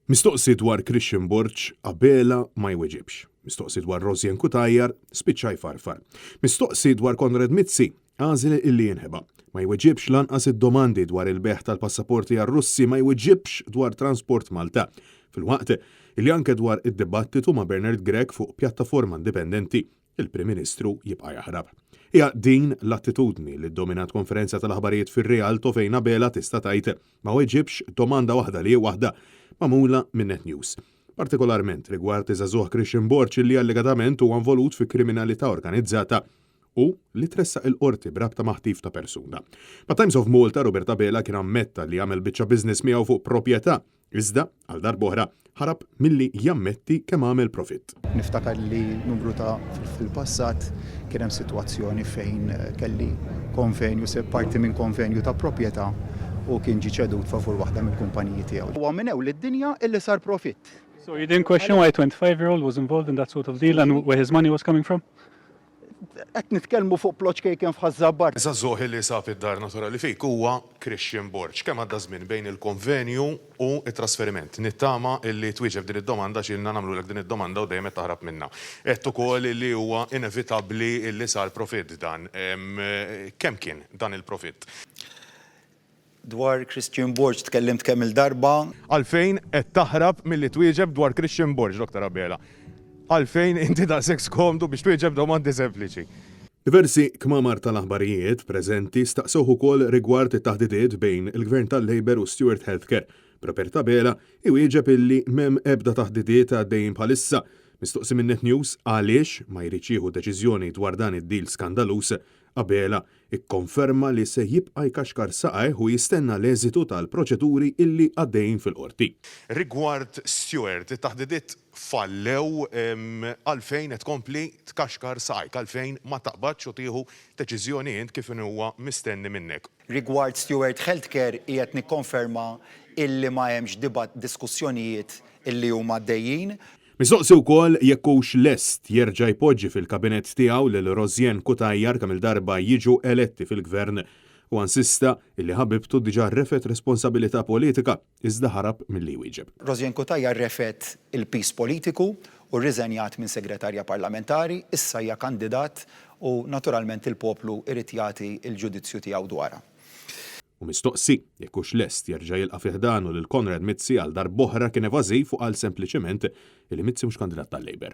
Mistoqsi dwar Christian Borg, Abela ma jweġibx. Mistoqsi dwar Rosianne Cutajar, spiċċa jfarfar. Mistoqsi dwar Konrad Mizzi, għażel illi jinħeba. Ma jweġibx lanqas id-domandi dwar il-bejgħ tal-passaporti għar-Russi, ma jweġibx dwar Transport Malta. Filwaqt illi anke dwar id-dibattitu ma' Bernard Grech fuq pjattaforma indipendenti, il-Prim Ministru jibqa' jaħrab. Hija din l-attitudni li ddominat konferenza tal-aħbarijiet fir-Rialto fejn Abela tista' tgħid ma weġibx domanda waħda li hi waħda magħmula minn Net News. Partikolarment rigward iż-żagħżugħ Christian Borg li allegatament huwa involut fi kriminalità organizzata u li tressaq il-Qorti b'rabta ma' ħtif ta' persuna. Ma' Times of Malta Robert Abela kien ammetta li għamel biċċa business miegħu fuq proprjetà Iżda, għal darb'oħra, ħarab milli jammetti kemm għamel profitt. Niftakar li numru ta' fil-passat kien hemm sitwazzjoni fejn kelli konvenju, se parti minn konvenju ta' proprjetà u kien ġie ċedut favur waħda mill-kumpaniji tiegħu. Huwa minn ewl id-dinja illi sar profitt. So you didn't question why a 25 year old was involved in that sort of deal and where his money was coming from? Qed nitkellmu fuq plot ċkejken f'Ħaż-Żabbar. Żagħżugħ li sab id-dar naturali fik huwa Christian Borg. Kemm għadda żmien bejn il-konvenju u t-trasferiment? Nittama li twieġeb din id-domanda għax ilna nagħmlulek din id-domanda u dejjem qed taħrab minnha. Għedt ukoll li huwa inevitabbli li sar profitt dan. Kemm kien dan il-profitt? Dwar Christian Borg tkellimt kemm-il darba. Għalfejn qed taħrab milli twieġeb dwar Christian Borg, Dottor Abela? Għalfejn inti daqshekk skomdu biex twieġeb domandi sempliċi? Diversi kmamar tal-aħbarijiet preżenti staqsewh ukoll rigward it-taħdidiet bejn il-Gvern tal-Labour u Steward Healthcare, b'Robert Abela iwieġeb illi m'hemm ebda taħdidiet għaddejjin bħalissa. Mistoqsi minn Net News għaliex ma jridx jieħu deċiżjoni dwar dan id-deal skandaluż, Abela ikkonferma li se jibqa' jkaxkar saqajh u jistenna l-eżitu tal-proċeduri illi għaddejjin fil-Qorti. Rigward Steward, it-taħdidiet fallew, għalfejn qed tkompli tkaxkar saqajk? Għalfejn ma taqbadx u tieħu deċiżjoni int kif inhuwa mistenni minnek? Rigward Steward Healthcare qiegħed nikkonferma illi ma hemmx diskussjonijiet illi huma għaddejjin. Mistoqsi wkoll jekk hux lest jerġa' jpoġġi fil-kabinett tiegħu lil Rosianne Cutajar kemm-il darba jiġu eletti fil-Gvern, huwa insista illi ħabibtu diġà refgħet responsabilità politika iżda ħarab milli jwieġeb. Rosianne Cutajar refgħet il-piż politiku u rriżenjat minn Segretarja Parlamentari, issa hija kandidat u naturalment il-poplu jrid jagħti l-ġudizzju tiegħu dwarha. U mistoqsi jekk hux lest jerġa' jilqa' fi ħdanu lil Konrad Mizzi għal darb'oħra kien evażiv u qal sempliċement li Mizzi mhux kandidat tal-Labour.